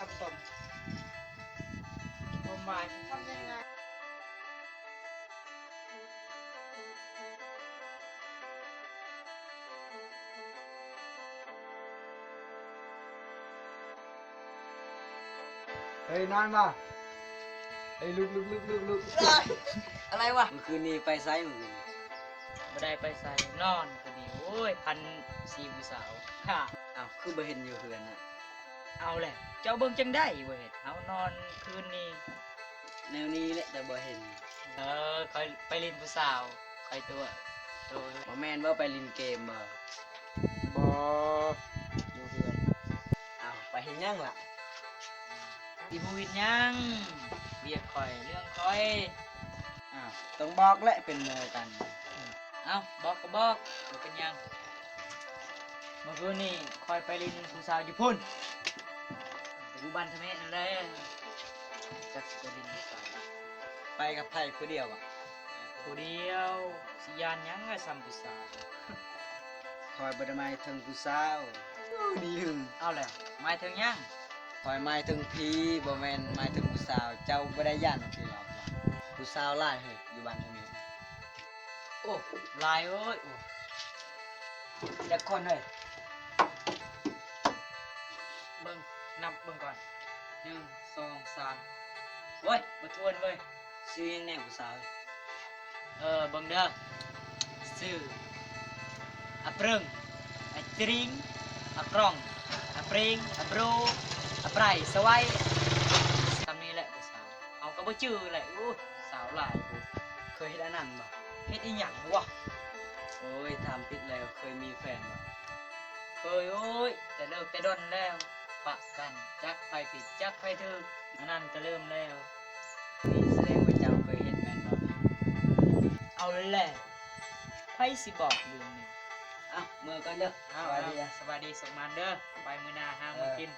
ຄວາມໝາຍ ເຮີ້ຍ ນອນບໍ່? ເຮີ້ຍ ລຸກ ລຸກ ລຸກ ລຸກ ລຸກ. ອາໄລວະ? ມື້ຄືນນີ້ໄປໃສ? ມື້ຄືນນີ້ບໍ່ໄດ້ໄປໃສ ນອນຄືນນີ້. ໂອ້ຍ ຝັນເຫັນຜູ້ສາວ. ອ້າວ ຄືບໍ່ເຫັນຢູ່ເຮືອນນະ? ເອົາແຫຼະ ເຈົ້າເບິ່ງຈັ່ງໃດບໍ່ເຫັນ ເຮົານອນຄືນນີ້. ແນວນີ້ແຫຼະ ແຕ່ບໍ່ເຫັນ. ເອີ ຂ້ອຍໄປຫຼິ້ນຜູ້ສາວ ຂ້ອຍຕົວະ. ໂດຍ ບໍ່ແມ່ນບໍ່ໄປຫຼິ້ນເກມບໍ່? ບໍ່ ຢູ່ເຮືອນ. ອ້າວ ໄປເຮັດຫຍັງລະ? ຊິຮູ້ເຮັດຫຍັງ ວຽກຂ້ອຍ ເລື່ອງຂ້ອຍ. ອ້າວ ຕ້ອງບອກແຫຼະ ເປັນໝູ່ກັນ. ເອົ້າ ບອກກໍບອກ ບໍ່ເປັນຫຍັງ. ເມື່ອຄືນນີ້ຂ້ອຍໄປຫຼິ້ນຜູ້ສາວຢູ່ພຸ້ນ ຢູ່ບ້ານທະເມະນັ້ນແຫຼະ. ຈັກຊິໄປຫຼິ້ນຜູ້ສາວ ໄປກັບໃຜ ຜູ້ດຽວບໍ່? ຜູ້ດຽວ ຊິຢ້ານຫຍັງລະ ສ່ຳຜູ້ສາວ. ຂ້ອຍບໍ່ໄດ້ໝາຍເຖິງຜູ້ສາວ. ໂອ້ ດີຫຶງ. ເອົາແລ້ວ ໝາຍເຖິງຫຍັງ? ຂ້ອຍໝາຍເຖິງຜີ ບໍ່ແມ່ນໝາຍເຖິງຜູ້ສາວ. ເຈົ້າບໍ່ໄດ້ຢ້ານຜີຫຼອກ? ຜູ້ສາວຫຼາຍເຮີ້ຍ ຢູ່ບ້ານທະເມະ. ໂອ້ ຫຼາຍເອີຍ. ໂອ້ ຈັກຄົນເຮີ້ຍ? ເບິ່ງ ນັບເບິ່ງກ່ອນ ໜຶ່ງ ສອງ ສາມ ໂອ້ຍ ບໍ່ຖ້ວນເວີຍ. ຊື່ຫຍັງແດ່ຜູ້ສາວ? ເອີ ເບິ່ງເດີ ຊື່ ອາເປີງ ອາຈຣິງ ອາກຣອງ ອາເປງ ອາໂບຣ ອາໄປ ສະໄວ. ສ່ຳນີ້ແຫຼະຜູ້ສາວ ເຮົາກໍບໍ່ຈື່ແຫຼະ. ໂອ້ ສາວຫຼາຍໂພດ. ເຄີຍເຮັດອັນນັ້ນບໍ່? ເຮັດອີ່ຫຍັງວະ? ໂອ້ຍ ຖາມຜິດແລ້ວ. ເຄີຍມີແຟນບໍ່? ເຄີຍ ໂອ້ຍ ແຕ່ເລີກແຕ່ດົນແລ້ວ. ປະກັນ ຈັກໃຜຜິດຈັກໃຜຖືກ. ອັນນັ້ນກໍເລີ່ມແລ້ວ. ນີ້ສະແດງວ່າເຈົ້າເຄີຍເຮັດແມ່ນບໍ່? ເອົາແຫຼະ ໃຜຊິບອກເລື່ອງນີ້. ເອົ້າ ເມືອກ່ອນເດີ. ເອົາ ສະບາຍດີ ສະບາຍດີ ສຸກໝານເດີ. ໄປມື້ໜ້າຫາມາກິນ.